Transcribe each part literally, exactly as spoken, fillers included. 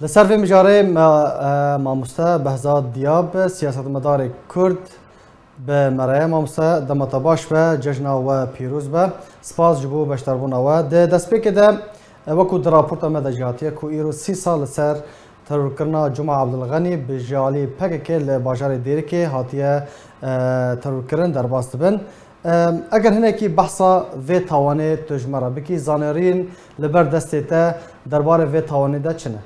Li ser vê mijarê me, e, mamoste Behzad Diyab, siyasetmedarê Kurd, bi me re ye. Mamoste, dema te baş be, cejna we pîroz be. Spas ji bo beşdarbûna we. Di destpêkê de, e, wekû di raporta me de jî hatiye ku îro sî sal li ser terorkirina Cuma Abdulxanî bi ji alî P K K li bajarê Dêrikê hatiye, e, terorkirin derbas dibin. E, eger hinekî behsa vê tawanê tu ji me re bikî, zanêriyên li ber destê te derbarê vê tawanê de çi ne?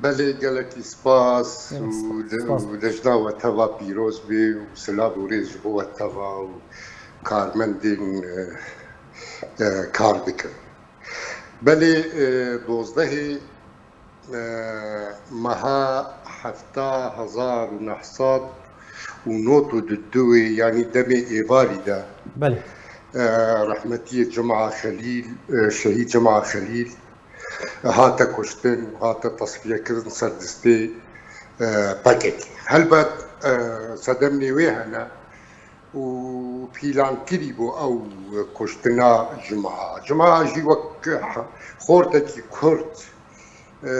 Belê, gelekî spas Gelek û spas. de-, Spas. û lejna we teva pîroz bê û silav û rêz ji bo we teva û karmendên, e, e, kar dikin. Belê, e, dozdehê, e, meha hefta hezar û neh sed û nod û du, yanî demê êvarî de, Belê. e, rehmetiyê Cuma Xelîl, e, şehîd Cuma Xelîl, hate kuştin, hate tasfiyekirin ser destê, e, P K K. Helbet, e, sedemnê wê hene û pîlankirî bû ew kuştina Cuma. Cuma jî wek xortekî Kurd, e,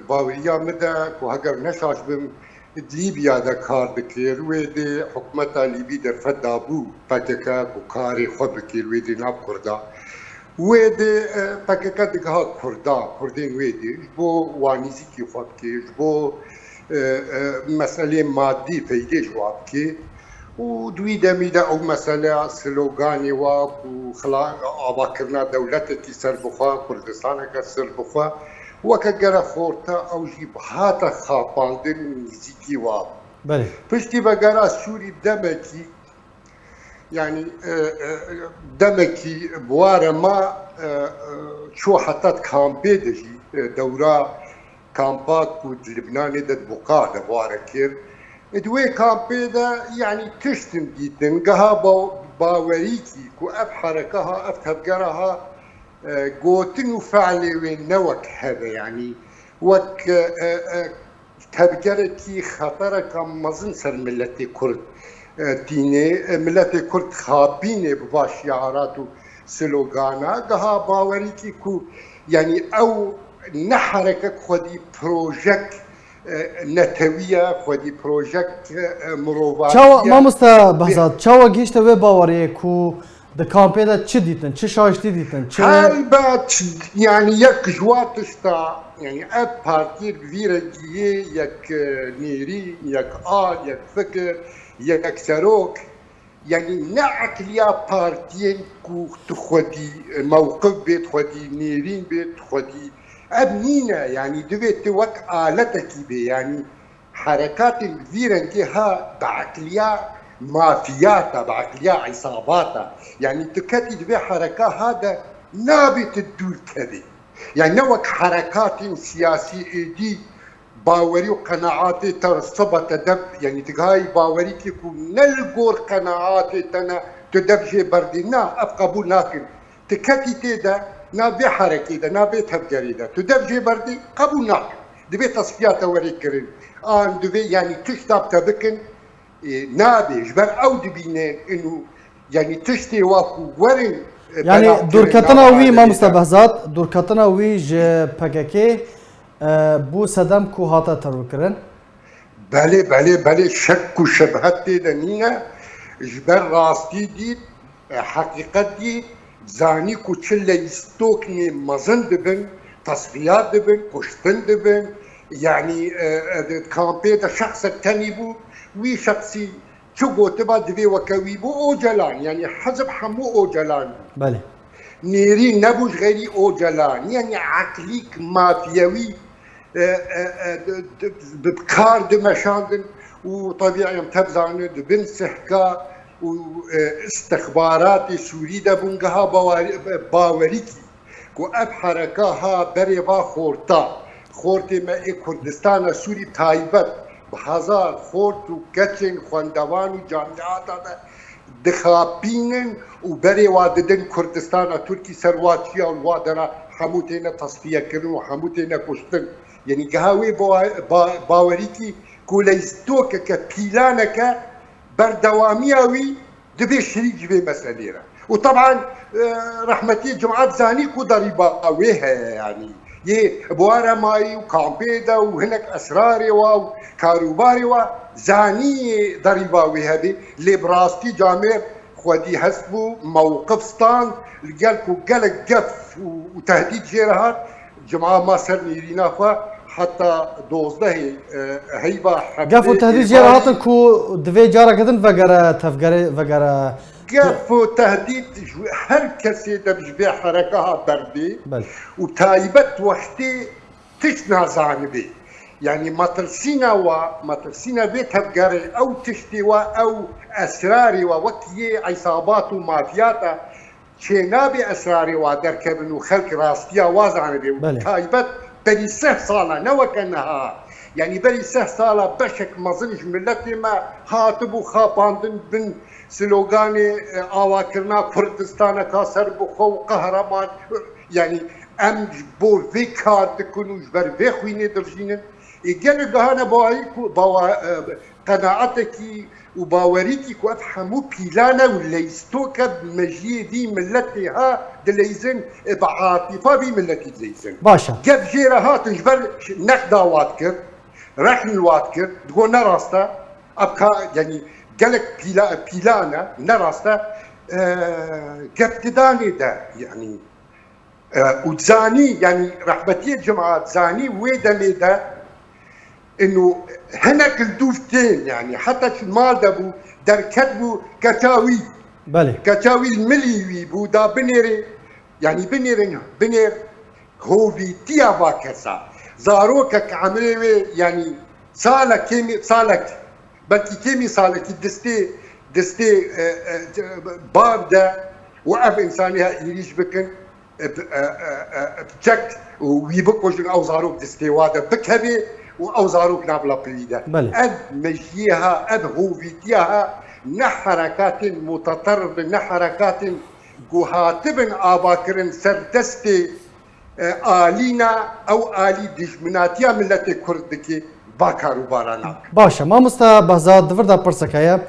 baweriya min de ku heger ne şaş bim, di Lîbya de kar dikir. Wê dê hikûmeta Lîbî derfet dabû P K K ku karê xwe bikir, wê dê nav Kurda. Wê dê, e, P K K digiha Kurda, Kurdên wê dê ji bo wa nîzîkî xwe bikê, ji bo, e, e, meselê madî peydê ji wa bikê. Û di wî demî de ew meseleya sloganê wa ku xila-, avakirina dewletekî serbixwe, Kurdistaneke serbixwe, weke gere xorta ew jî hate xapandin û nîzîkî wa bû. Belê. Piştî vegera Sûrî demekî, yanî, e, e, demekî bi ware ma, e, e, çû heta kampê de jî, e, dewra kampa ku di Libnanê de di Buqa de bi ware kir. Di wê kampê de, yanî, tiştin dîtin. Geha ba-, bawerîkî ku ev hereka ha, ev tevgera ha, e, gotin û fe'lê wê ne wek hev e, yanî, wek, e, e, tevgerekî xetereke mezin ser miletê Kurd, e, tînê, e, miletê Kurd xapînê bi va şiarat û slogana. Geha bawerîkî ku, yanî, ew ne herekek xwedî projek, e, netewî ye, xwedî projek, e, mirovatiye. Çawa, mamoste Behzad, çawa gihîşte wê baweriyê ku di kampê de çi dîtin, çi şaştî dîtin, çi Helbet, yanî yek ji wa tişta, yanî ev partiyê bi vî rengî yê yek, e, nêrîn, yek al, yek fikir, yek serok, yanî ne eqliya partiyên ku tu xwedî, e, mewqif bê, tu xwedî nêrîn bê, tu xwedî ev nîne, yanî divê tu wek aletekî bê, yanî herekatên vî rengê ha bi eqliya mafiyata, bi eqliya îsabata. Yanî tu ketî di vê hereka ha de nabê tu dûr kevî. Yanî ne wek herekatên siyasî êdî bawerî û qenaatê te siba te deb, yanî tu gihayî bawerîkê ku ne li gor qenaatê te ne, tu dev jê berdî, na, ev qebûl nakin. Tu ketî tê de, nav vê herekê de, nav vê tevgerê de. Tu dev jê berdî, qebûl nakin. Divê tesfiyata werê kirin. An divê, yanî tişta bi te bikin, e, nabê. Ji ber ew dibîne inu, yanî tiştê wa ku werin, e, Yanî belav kirin, dûrketina nav wî, Ademê Mamoste de. Behzat, dûrketina wî ji P K K, e, bû sedem ku hate terorkirin? Belê, belê, belê, şek û şebhet tê de nîne. Ji ber rastî dît, e, heqîqet dît, zanî ku çi leyîstoknê mezin dibin, tesfiyat dibin, kuştin dibin. Yanî, e, e, di kampê de şexsek tenî bû, wî şexsî çi gotiba divê weke wî bû Ocalan, yanî hizb hemû Ocalan bû. Belê. Nêrîn nebû ji xeyrî Ocalan, yanî eqlîk mafyewî, e, e, e, di, di, bi kar dimeşandin û tebî em tev zanin di bin sihka û, e, istixbaratê Sûrî de bûn, geha bawari-, bawerîkî ku ev hereka ha berê va xorta, xortê me ê Kurdistana Sûrî taybet bi hezar xort û keçên xwendevan û camiata de dixapînin û berê wa didin Kurdistana Tirkî ser wa çiya û wa dera hemû têne tasfiyekirin û hemû têne kuştin. Yanî geha wê bawe-, ba-, bawerîkî ku leyîstokeke, pîlaneke berdewamiya wî dibe şirîk ji vê meselê re. Û teban, e, rehmetiyê Cuma zanî ku derîba wê heye, yanî yê bi wa re mayî û kampê de û hinek esrarê wa û karûbarê wa zanî derîba wê hebê, lê bi rastî camêr xwedî hest bû, mewqif stand, li gel ku gelek gef û, û tehdîd jê re hat, cima ma ser nêrîna xwe heta dozdehê, e, heyva heftê. Gef û tehdîd jê re hatin ku divê careke din vegere tevgerê, vegere. Gef û tehdîd ji her kesê de ji vê hereka ha berdê. Belê. Û taybet wextê tişt nazanibê. Yanî metirsîna wa, metirsîna vê tevgerê, ew tiştê wa, ew esrarê wa, wek yê îsabat û mafiyata çênabê esrarê wa derkevin û xelk rastiya wa zanibê. Û Belê. Taybet berî seh sala, ne weke niha. Yanî berî seh sala beşek mezin ji miletê me hatibû xapandin bin sloganê, e, avakirina Kurdistaneka serbixwe û qehreman. Yanî em ji bo vê kar dikin û ji ber vê xwînê dirijînin. Ê gelek gehane bawayî ku, bawa-, e, qenaatekî û bawerîkî ku ev hemû pîlan e û leystoke bi mejiyê vî miletê ha dileyzin, e, bi atîfa vî miletî dileyzin. Baş e. Gef jê re hatin ji ber nexda wa dikir, rexn li wa dikir, digot ne rast e. Ev ka, yanî gelek pîla-, pîlan e, ne rast e. E, gef didanê de, yanî E, û dizanî, yanî rehmetiyê cemaat dizanî wê demê de ino hinek li dûv tên, yanî heta çi mal de bû, derket bû, keça wî. Belê. Keça wî li milî wî bû, da binêrê, yanî binêrin, binêr hovîtiya va kesa. Zarokek emrê wê, yanî salek kêmî, salek, belkî kêmî salekî distê, distê, e, e, bav de û ev însanê ha êrîş bikin, e, bi, e, e, e, bi çek û wî bikujin, ew zarok distê wa de bikevê û ew zarok nav lapilî de. Belê. Ev mejiyê ha, ev hovîtiya ha, ne herekatên muteterrif in, ne herekatên ku hatibin avakirin ser destê, e, alîna, ew alî dijminatiya miletê Kurd dike, va karûbara nake. Baş e. Mamoste Behzad, di vir de pirsek heye.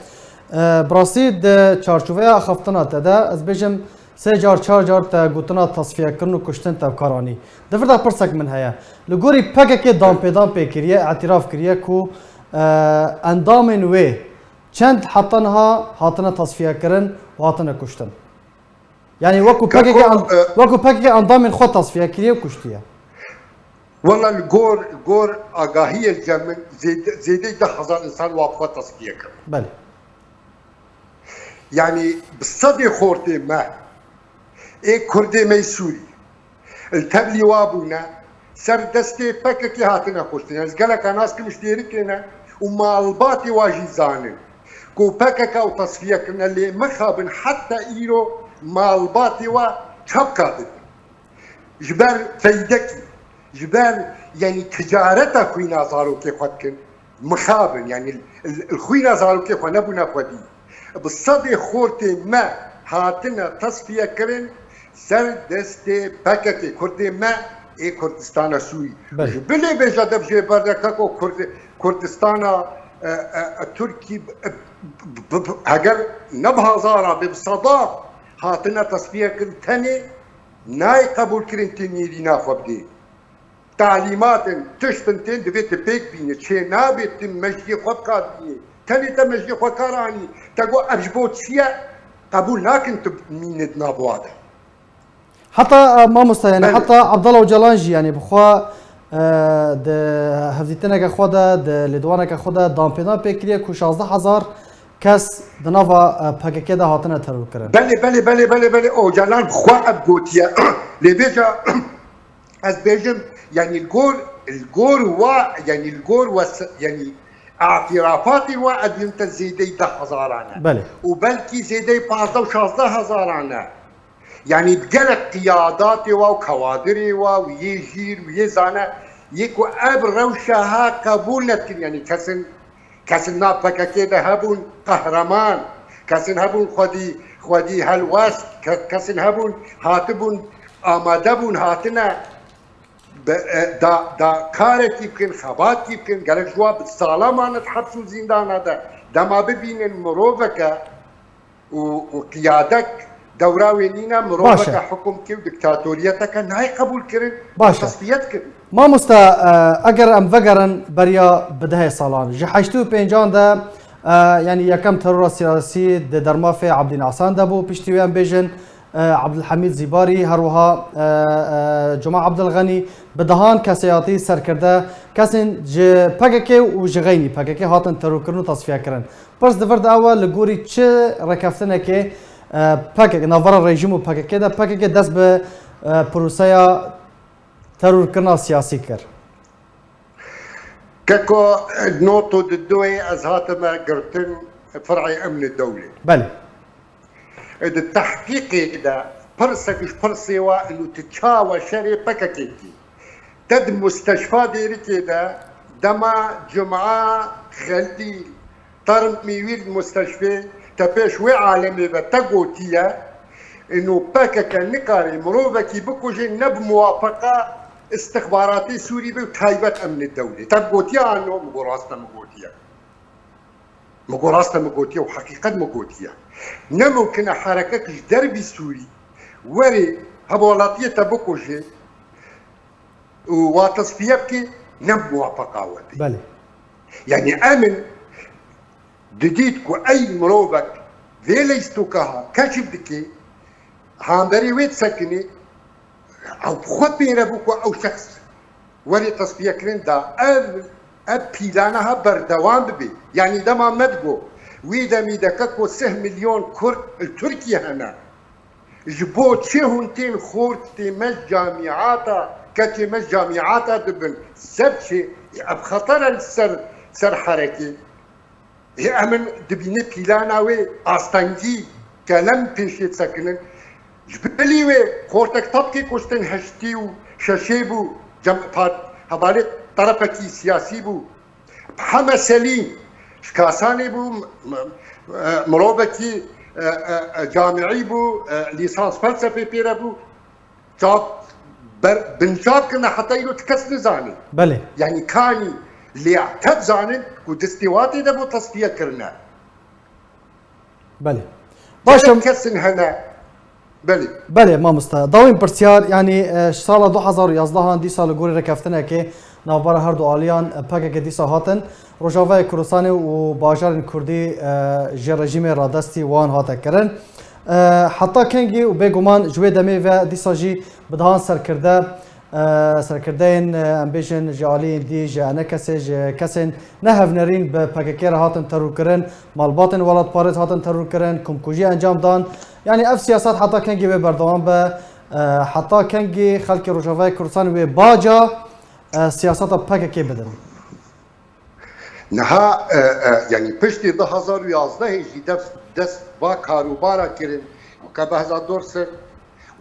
E, bi rastî di çarçoveya axaftina te de, ez bêjim, sê car, çar car te gotina tasfiyekirin û kuştin te bi kar anî. Di vir de pirsek min heye. Li gorî P K K danpêdan pê kiriye, îtiraf kiriye ku, e, endamên wê çend heta niha hatine tasfiyekirin û hatine kuştin? Yanî wekû P K K Kako, an-, e, wekû P K K endamên xwe tasfiye kiriye û kuştiye. Wela li gor, gor agahiyê li cem min zêde-, zêdeyî deh hezar însan wa bi xwe tasfiye kirin. Belê. Yanî bi sedê xortê me ê Kurdê me yê Sûrî li tevlî wa bûne, ser destê P K K hatine kuştin. Ez geleka nas kim ji Dêrikê ne û malbatê wa jî zanin ku P K K û tasfiye kirine, lê mixabin heta îro malbatê wa çapka didin. Ji ber feydekî, ji ber, yanî ticareta xwîna zarokê xwe dikin. Mixabin, yanî li, li xwîna zarokê xwe nebûne xwedî. Bi sedê xortê me hatine tesfiye kirin ser destê P K K, Kurdê me ê Kurdistana Sûrî. Belê. Ji bilê bêje de jê berde kako Kurd-, Kurdistana, e, e, e, Tirkî, e, b-, b-, b-, heger ne bi hezara, bê bi seda hatine tesfiye kirin, tenê nayê qebûlkirin tê nêrîna xwe bidê. Talîmat in, tişt in tên, divê tu pêk bînî. Çê nabê tu mejiyê xwe bi kar bînî. Tenê te mejiyê xwe kar anî. Te got, ev ji bo çi ye? Qebûl nakin tu mînî di nav wa de. Heta, e, mamosta, yani, Belê. Heta Abdullah Ocalan jî, yani, bi xwe, e, di hevdîtineke xwe de, di lêdwaneke xwe de danpêdan pê kiriye ku şazdeh hezar kes di nava, e, P K K de hatine terorkirin. Belê, belê, belê, belê, belê. Ocalan bi xwe ev gotiye. Lê vêca ez bêjim, yanî li gor, li gor wa, yanî li gor wes-, yanî îtirafatê wa ez bêjim te zêdeyî deh hezaran e. Belê. Û belkî zêdeyî pazdeh û şazdeh hezaran e. Yanî gelek qiyadatê wa û kewadirê wa û yê jîr û yê zane, yê ku ev rewşa ha qebûl nedikin, yanî kesin Kesin nav P K K de hebûn qehreman, kesin hebûn xwedî, xwedî helwest, ke-, kesin hebûn hatibûn, amade bûn, hatine be-, e, da, da karekî bikin, xebatkî bikin, gelek ji wan bi sala mane di heps û zîndana de. Dema bibînin miroveke û, û qiyadek Dewra wê nîne, miroveke hukum kê û diktatoriyeteke nayê qebûl kirin, Baş e. Tesfiyet kirin. Mamosta, e, eger em vegerin beriya bi dehê salan, ji heştê û pêncan de, e, yanî yekem terora siyasî di dermafê Abdî Nasan de bû, piştî wê em bêjin, e, Abdulhamîd Zîbarî, her wiha, e, e, Cuma Abdulxenî, bi dehan kesê hatî serkirde, kesên ji P K K û ji xeynî P K K hatin terorkirin û tasfiyekirin. Pirs di vir de ew e, li gorî çi rêkeftinekê, e, P K K, navbera rejîm û P K K de, P K K dest bi, e, proseya terorkirina siyasî kir? Keko, not û dudoyê ez hatime girtin fir'ê emnê dewlê. Belê. Di tehqîqê de pirsek ji pirsê wa û tu çawa şerê P K K kî? Te di musteşfa Dêrikê de dema Cuma Xelîl termî wî li musteşfê te pêş wê alemê ve te gotiye, ino P K K nikarê mirovekî bikuje ne bi muwafeqa istixbaratê Sûrî be û taybet emnê dewlê. Te gotiye an no? Min got rast e, min gotiye. Min got rast e, min gotiye û heqîqet min gotiye. Ne mumkin e herekek ji derbî Sûrî werê hevwelatiyê te bikuje û wa tesfiye bike, ne bi muwafeqa we be. Belê. Yanî emin didît ku ey mirovek vê leystoka ha keşif dike, hamberê wê disekinê, ew bi xwe pêre bû ku ew şexs werê tesfiyekirin da ev, ev pîlana ha berdewam bibe. Yanî dema me digot, wî demî de keko sih milyon Kurd li Tirkiye hene. Ji bo çi hûn tên xortê me ji camîata, keçê me ji camîata dibin? Seb çi? Ev xeter e li ser, ser herekê. Ê, em in dibîne pîlana wê astengî, kelem pêşê disekinin. Ji bilî wê xortek tapkê kuştin heştî û şeşê bû, cem-, par-, hevalê terefekî siyasî bû. Heme Selîm, ji Kasanê bû, m-, m-, e, mirovekî, e, e, e, camiî bû, e, lîsans felsefê pê re bû. Çap ber-, binçav kirine heta îro ti kes nizane. Belê. Yanî kanî lê te dizanin ku di stêwatê de bo tesfiye kirine. Belê. Baş e. Gelek kesin hene. Belê. Belê, mamoste. Dawîn pirsiyar, yanî, e, ji sala du hezar û yazdehan dîsa li gorî rêkeftinekê navbera her du aliyan, e, P K K dîsa hatin Rojavayê Kurdistanê û bajarên Kurdî, e, ji rejîmê radestî wan hate kirin. E, heta kengî û bêguman ji wê demê ve dîsa jî bi dehan serkirde, e, serkirdeyên, e, em bêjin ji aliyên dî, ji enekesê, ji kesên ne hevnerîn bi P K K re hatin terorkirin, malbatên welatparêz hatin terorkirin, komkujî encam dan. Yanî ev siyaset heta kengî wê berdewam be, e, heta kengî xelkê Rojavayê Kurdistan wê baca, e, siyaseta P K K bidin? Niha, e, e, yanî piştî du hezar û yazdehê jî def-, dest va karûbara kirin, weke Behzad Dorsir,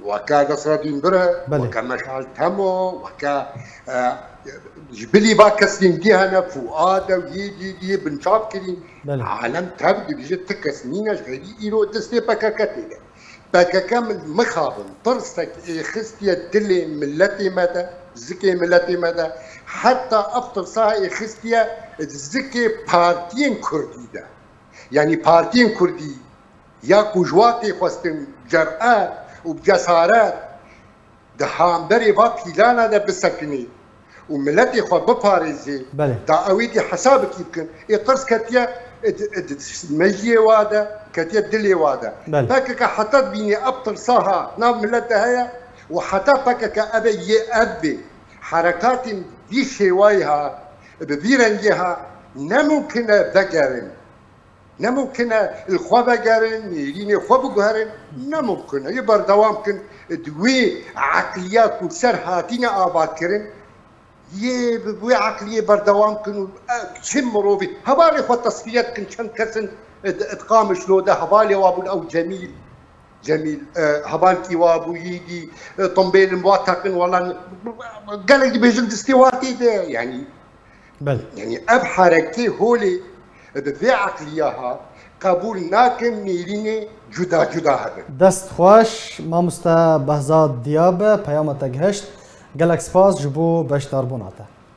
weke Nesreddîn Bire, Belê. Weke Meşal Temo, weke, e, ji bilî va kesên dî hene, Fuad û yê dî, dî binçav kirîn. Belê. Alem tev dibêje ti kes nîne ji herî îro destê P K K tê de. P K K min mixabin tirsek êxistiye dilê miletê me de, zikê miletê me de, heta ev tirsa êxistiye zikê partiyên kurdî de. Yanî partiyên kurdî ya ku ji wa tê xwestin cer'et û bi cesaret di hamberê va pîlana de bisekinê û miletê xwe biparêzê, Belê. Da ew êdî hesabekî bikin. Ê tirs ketiye, ê di, ê di mejiyê wa de, ketiye dilê wa de. Belê. P K K heta dibînê ev tirsa ha nav milet de heye û heta P K K eve yê ev bê. Herekatên vî şêwayî ha, bi vî rengê ha, ne mumkin e vegerin. Ne mumkin e li xwe vegerin, nêrînê xwe biguherin, ne mumkin e. Yê berdewam kin di wê eqliya ku ser hatine avatkirin, yê bi wê eqliyê berdewam kin û, e, çi mirovî, hevalê xwe tesfiyet kin, çend kesin, e, di, di Qamişlo de hevalê wa bûn ew Cemîl, Cemîl, e, hevalkî wa bû yî dî, e, tombêlin wa teqin, wela gelek dibêjin di stêwatê de, yanî Belê. Yanî ev herekê holê bi vê eqliya ha qebûl nakin nêrînê cuda cuda hebin. Dest xweş, mamoste Behzad Diyabe, peyama te gihişt. Gelek spas ji bo beşdarbûna te.